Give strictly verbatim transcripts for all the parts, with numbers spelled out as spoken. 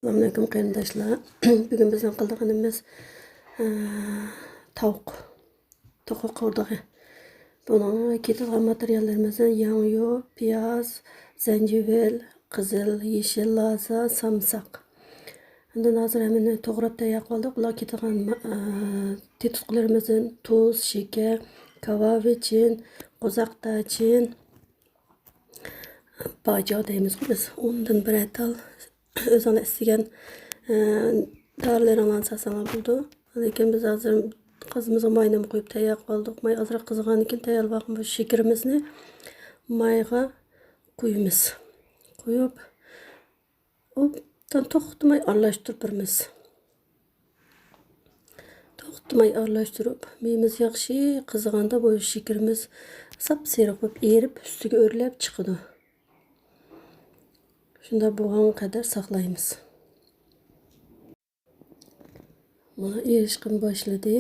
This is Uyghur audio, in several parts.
ئەسسالامۇئەلەيكۇم قېرىنداشلار. بۈگۈن بىزنىڭ قىلىدىغىنىمىز، ئە، تاۋۇق. تاۋۇق قوردۇقى. بۇنىڭغا كېتىدىغان ماتېرىياللىرىمىز ياڭيۇ، پىياز، زەنجىۋىل، قىزىل، يېشىل لازا، سامساق. ئاندىن ھازىر ھەممىنى توغراپ تەييار قىلدۇق. بۇلار كېتىدىغان ما-، ئە، تېتىتقۇلىرىمىزدىن تۇز، شېكەر، كاۋاۋىچىن، قوزاق دارچىن، باجا دەيمىزغۇ بىز. ئۇندىن بىرەر تال، ئۆزۈڭلار ئىستىگەن، ئە، دارىلىرىڭلارنى سالساڭلار بولىدۇ. لېكىن بىز ھازىر قازىمىزغا ماينىمۇ قۇيۇپ تەييار قىلدۇق. ماي ئازراق قىزىغاندىن كېيىن تەييارلىۋالغان بۇ شېكىرىمىزنى مايغا قۇيىمىز. قۇيۇپ، ئوبدان توختىماي ئارىلاشتۇرۇپ بېرىمىز. توختىماي ئارىلاشتۇرۇپ، مېيىمىز ياخشى قىزىغاندا بۇ شېكىرىمىز ساپسېرىق بولۇپ ئېرىپ، ئۈستىگە ئۆرلەپ چىقىدۇ. شۇنداق بولغان قەدەر ساقلايمىز. مانا ئېرىشكىن باشلىدى.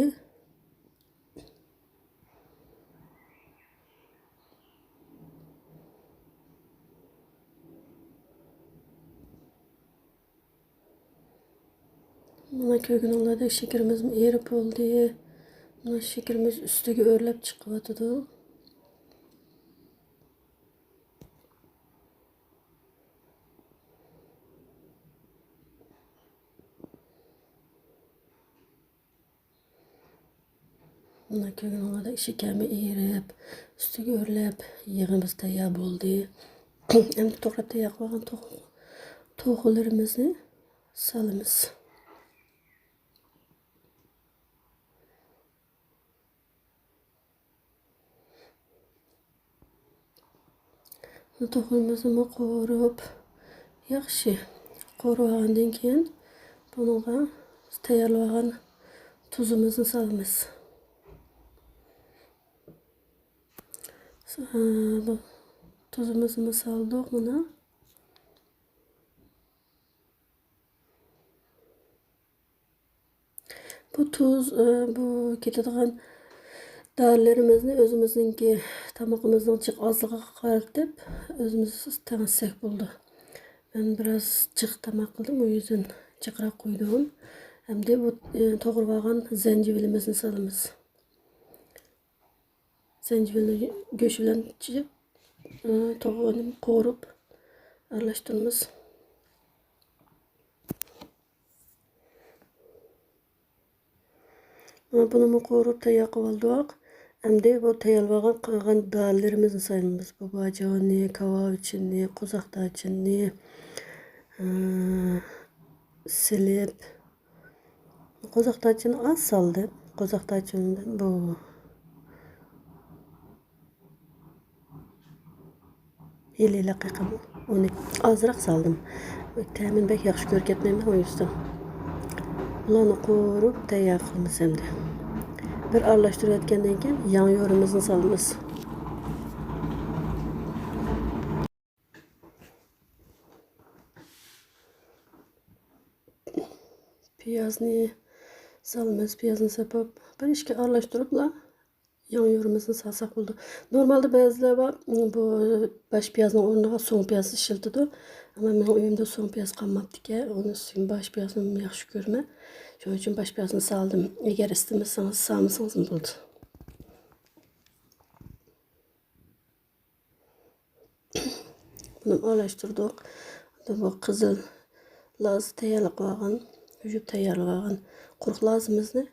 مانا كۆرگىنىڭلاردەك شېكىرىمىزمۇ ئېرىپ بولدى. مانا شېكىرىمىز ئۈستىگە ئۆرلەپ چىقىۋاتىدۇ. مانا كۆرگىنىڭلاردەك شېكەرمۇ ئېرىپ، ئۈستىگە ئۆرلەپ، يېغىمىز تەييار بولدى. ئەمدى توغراپ تەييار قىلغان توخۇ-، توخۇلىرىمىزنى سالىمىز. توخۇمىزنىمۇ قورۇپ، ياخشى قورۇۋالغاندىن كېيىن، بۇنىڭغا تەييارلىۋالغان تۇزىمىزنى سالىمىز. تۇزىمىزنىمۇ سالدۇق مانا. بۇ تۇز، ئە، بۇ كېتىدىغان دارىلىرىمىزنى ئۆزىمىزنىڭكى تامىقىمىزنىڭ جىق ئازلىقىغا قارىتىپ، ئۆزىمىز تەڭشىسەك بولىدۇ. مەن بىراز جىق تاماق قىلدىم، ئۇ يۈزدىن جىقراق قويدۇم. ئەمدى بۇ، ئە، توغرىۋالغان زەنجىۋىلىمىزنى سالىمىز. زەنجىۋىلنى گۆش بىلەن چىقىپ، ئە، توغرىنى قورۇپ ئارىلاشتۇرىمىز. بۇنىمۇ قورۇپ تەييار قىلىۋالدۇق. ئەمدى بۇ تەييارلىۋالغان قالغان دارىلىرىمىزنى سايلىمىز. بۇ باجانى، كاۋاۋىچىننى، قوزاق دارچىنىنى، ئە، سېلىپ، قوزاق دارچىنى ئاز سالدىم. قوزاق دارچىنىدىن بۇ ھېلىلىق ئېقىم ئۇنى ئازراق سالدىم. تەمىنى بەك ياخشى كۆرۈپ كەتمەيمەن ئۇ يۈزدىن. بۇلارنى قورۇپ تەييار قىلىمىز ئەمدى. بىر ئارىلاشتۇرۇۋەتكەندىن كېيىن ياڭيۇرىمىزنى سالىمىز. پىيازنى سالىمىز. پىيازنى سېپىپ، بىر ئىككى ئارىلاشتۇرۇپلا ياڭيۇرىمىزنى سالساق بولىدۇ. نورمالدا بەزىلەر بار، بۇ باش پىيازنىڭ ئورنىغا سوڭ پىياز ئىشلىتىدۇ. ئەمما مېنىڭ ئۆيۈمدە سوڭ پىياز قالماپتىكەن. ئۇنىڭ ئۈستىگە باش پىيازنى ياخشى كۆرىمەن. شۇنىڭ ئۈچۈن باش پىيازنى سالدىم. ئەگەر ئىستىمىسىڭىز، سالمىسىڭىزمۇ بولىدۇ. بۇنى ئارىلاشتۇردۇق. بۇ قىزىل لازا تەييارلىق قىلغان، يۇيۇپ تەييارلىق قىلغان قۇرۇق لازىمىزنى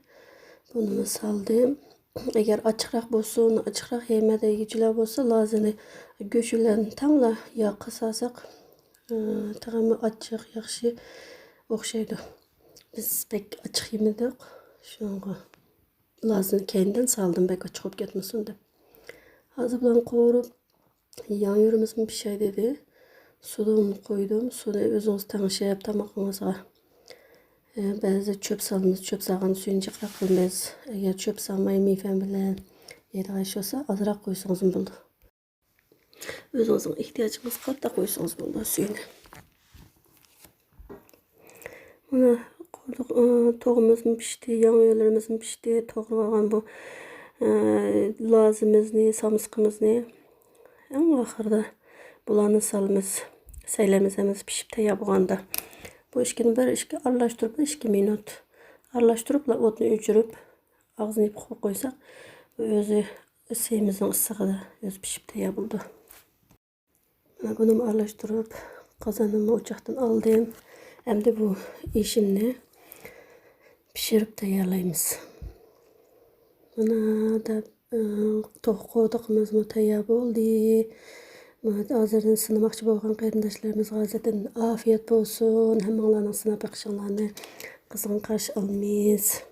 بۇنىمۇ سالدىم. ئەگەر ئاچچىقراق بولسۇن، ئاچچىقراق يەيمەن دەيدىغۇچىلەر بولسا، لازىنى گۆش بىلەن تەڭلا ياغقا سالساق، ئى، تېخىمۇ ئاچچىق، ياخشى ئوخشايدۇ. بىز بەك ئاچچىق يېمىدۇق، شۇنىڭغا. لازىنى كەينىدىن سالدىم، بەك ئاچچىق بولۇپ كەتمىسۇن دەپ. ھازىر بۇلارنى قورۇپ، ياڭيۇرىمىزمۇ پىشاي دېدى. سۇدىن قويدۇم. سۇنى ئۆزىڭىز تەڭشەپ تامىقىڭىزغا. ئە، بەزىدە چۆپ سالىمىز. چۆپ سالغان سۈيىنى جىقراق قىلىمىز. ئەگەر چۆپ سالماي مېيفەن بىلەن يەيدىغان ئىش بولسا، ئازراق قويسىڭىزمۇ بولىدۇ. ئۆزىڭىزنىڭ ئېھتىياجىڭىزغا قارىتا قويسىڭىز بولىدۇ سۈيىنى. مانا، قوردۇق، ئى، توغىمىزمۇ پىشتى، ياڭيۇلىرىمىزمۇ پىشتى. توغرىۋالغان بۇ، ئى، لازىمىزنى، سامسىقىمىزنى ئەڭ ئاخىرىدا بۇلارنى سالىمىز. سەيلەيمىز ھەممىسى پىشىپ تەييار بولغاندا. بۇ ئىككىنى بىر ئىككى ئارىلاشتۇرۇپ، بىر ئىككى مىنۇت ئارىلاشتۇرۇپلا ئوتنى ئۆچۈرۈپ، ئاغزىنى يېپىپ قويساق، ئۆزى سېمىزنىڭ ئىسسىقىدا ئۆزى پىشىپ تەييار بولىدۇ. مانا بۇنىمۇ ئارىلاشتۇرۇپ، قازاننىمۇ ئوچاقتىن ئالدىم. ئەمدى بۇ ئېشىمنى پىشۇرۇپ تەييارلايمىز. مانا دەپ، ئى، توخۇ قودۇقىمىزمۇ تەييار بولدى. مانا ھازىردىن سىنىماقچى بولغان قېرىنداشلىرىمىزغا ھازىردىن ئافىيەت بولسۇن. ھەممىڭلارنىڭ سىناپ بېقىشىڭلارنى قىزغىن قارشى ئالىمىز.